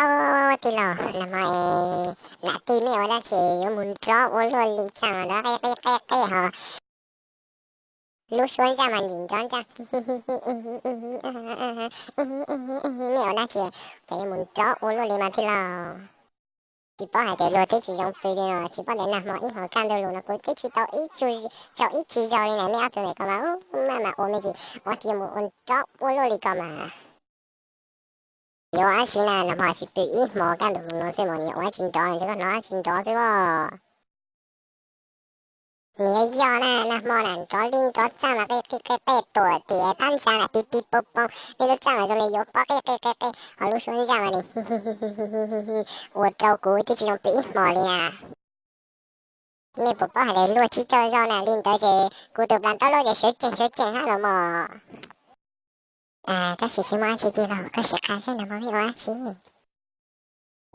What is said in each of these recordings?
Au, tij laug, nag hmo es nam tij mej ua dab tsi yuav mus nrov ua luaj li txaj mas nrov qeb qeb qeb qeb ho lub suab ntsaj mas ntsim nrov ntsaj. Mej ua dab tsi ces yuav mus nrov ua luaj li mas tij laug? Tsis paub hais tias luag twb tsis zoo pw li no, tsis paub tias nag hmo ib hmos kaj ntug lus no kuv twb tsis tau ib tsu, tsaus ib tsis zaus li na, mej ob tug ntawm ko mas maj mam ua me ntsis ua tsis mus ua nrov ua luaj li ko mas. Yuav ua dab tsi na, nag hmo tsis pw ib hmos kaj ntug lus no xwb mas nws yuav ua dab tsi nrov, ntshe koj hnov dab tsi nrov xwb os. Nws yuav yog na, nag hmo na nrov li nrov txaj mas qij qij qej qej tuam tim pab ntsa na pib pib poob poob, nej lub txaj mas zoo li yuav pob qij qij qej qej ho lub suab ntsaj mas nws ua rau kuv twb tsis zoo pw ib hmos li na. Nej puas paub hais tias luag tsis tsaug zog na, li ntawd ces kuv tus plas ntaub loj ces sawv tsees sawv tsees hab los mos. Tab sis tsis muaj dab tsi tij laug, koj sim qha seb nag hmo mej ua dab tsi.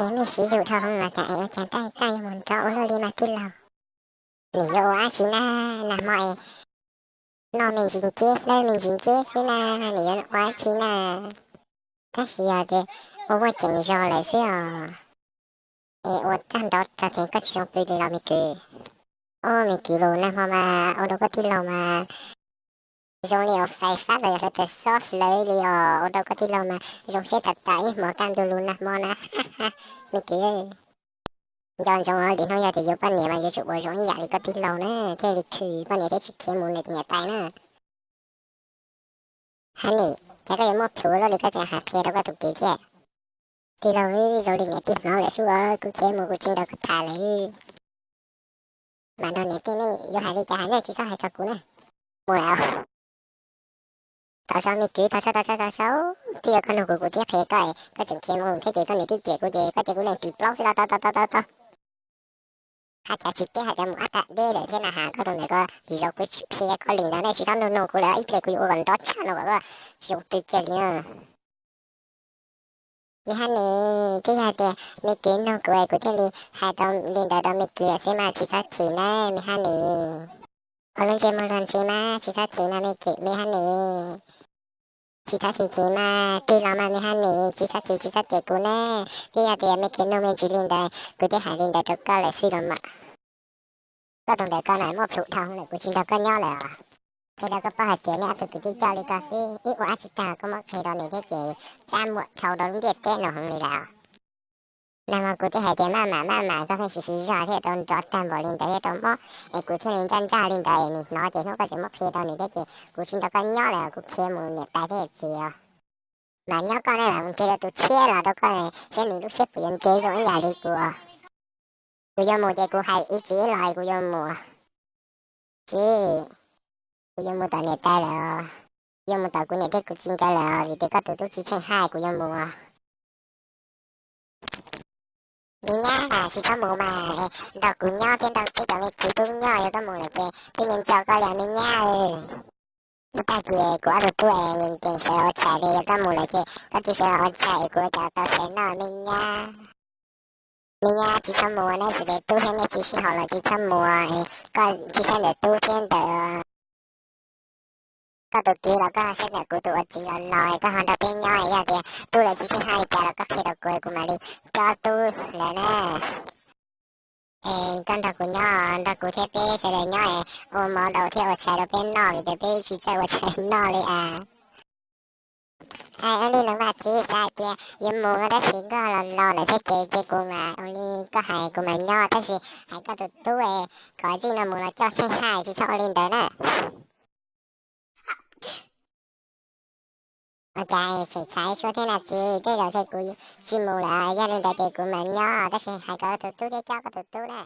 Es mej siv yus dhau hauv los cas es ua cas nrov txaj yuav mus nrov ua luaj li mas tij laug? Nws yuav ua dab tsi na, nag hmo es noj me ntsis nceb hlawv me ntsis nceb xwb na, nws yuav ua dab tsi na? Tab sis yog tias ua muaj ceem zog lawm xwb os. Es ua tag nrov txog ces koj tsis zoo pw li los me kwv? Au me kwv, lus nag hmo mas ua rau koj tij laug mas zoo li uas fais fab los yog hlawv tawm xob hlawv li os, ua rau koj tij laug mas zoo siab tas tas ib hmos kaj ntug lus nag hmo na. Me kwv, nco ntsoov os, lwm hnub yog tias yuav poj niam mas yuav tsum ua zoo ib yam li koj tij laug na, thiaj li khwv poj niam thiab tsis khiav mus nws niam tais na. Honey, cas koj yuav muaj plhus luaj li koj tseem hais qhia rau koj tus kwv thiab? Tij laug, zoo li niam tij hnov lawm xwb, kuv khiav mus kuv tsis nrog koj tham lawm. Mas nrog niam tij nej yuav hais li cas hais nej tsis txhob hais txog kuv na. Mus lawm. Tau sau me kwv, tau sau, tau sau, tau sau. Twb yog koj nug kuv kuv thiaj qhia koj, koj tseem khiav mus thiab ces koj niam tij cem kuv ces koj ces kuv leej ris plaub xwb los tau tau tau tau tau. Hais cas tsis teb hais tias mus ab tag deb lawm thiab na has, koj tus ntawm ko zaum kuv tsis qhia koj li ntawd nej tsis txhob nug nug kuv lawm, ib pliag kuv yuav ua kom nrov tshaj no kom koj tsis zoo pw kiag li na. Me Honey, twb yog tias me kwv nug kuv es kuv thiaj li hais tau li ntawd rau me kwv xwb mas tsis txhob chim na me Honey. Ua lub ntsej muag luag ntxhi mas tsis txhob chim no me kwv, me Honey. Tsis txhob chim chim mas, tig los mas me Honey, tsis txhob chim tsis txhob cem kuv ne. Twb yog tias me kwv nug me ntsis li ntawd kuv twb hais li ntawd rau koj lawm xwb los mas. Koj tus ntawm ko na muaj plhus dhau lawm, kuv tsis nrog koj nyob lawm. Qhia rau koj paub hais tias nej ob tug kwv tij coj li ko xwb, ib ua dab tsi tag los koj muab qhia rau nws thiab ces cab muam dhau rau lub ntiaj teb no heev li lawm. Nag hmo kuv twb hais tias maj mam maj mam koj pheej siv siv zog thiaj rau nrov tag npaum li ntawd thiab rau mob es kuv thiaj li nraj nraj li ntawd es nws hnov ces hnub koj tseem muab qhia rau nws thiab ces kuv tsis nrog koj nyob lawm, kuv khiav mus niam tais thiab txiv os. Mas nyob koj ne, mus nrhiav rau tus tshiab los rau koj seb nws lub siab puas yuav ntev zoo ib yam li kuv. Kuv yuav mus ces kuv hais ib txwm ib los kuv yuav mus. Txiv, kuv yuav mus tom niam tais lawm. Yuav mus tom kuv niam thiab kuv txiv nkawd lawm vim tias koj tus tub tsis tsheej haj kuv yuav mus. Me nyab, tsis txhob mus mas, nrog kuv nyob thiab nrog peb cov me kwv tub nyob, yog koj mus lawm ces peb nco nco koj li me nyab. Ib tag kis kuv ob tug tub nkees nkees sawv los ua tshais li, yog koj mus lawm ces koj tsis sawv los ua tshais es kuv ua cas tau tshais noj me nyab. Me nyab tsis txhob mus, neb txiv tes tub thiab nej tsis sib haum los tsis txhob mus, koj tsis saib ntawm tub thiab ntawm koj tus kwv los koj ho saib ntawm kuv tus ua txiv los los koj ho nrog peb nyob, yog tias tub lawv tsis sib haj li cas los koj qhia rau kuv, kuv mam li cob tub lawm na. Es koj nrog kuv nyob, nrog kuv thiab peb sawv daws nyob es ua mov rau thiab ua tshais rau peb noj vim tias peb tsis txawj ua tshais noj li as. Hais ua li no mas txiv, xav hais tias yuav mus tab sis koj los los lawm thiab ces ces kuv mas ua li koj hais kuv mam nyob, tab sis hais koj tus tub kom txij no mus los coj tsheej haj, tsis txhob ua li ntawd na. Ua cas tseem txhais suab thiab na txiv, tej zaum ces kuv tsis mus lawm, yog li ntawd ces kuv mam nyob, tab sis hais koj tus tub thiab cob koj tus tub na.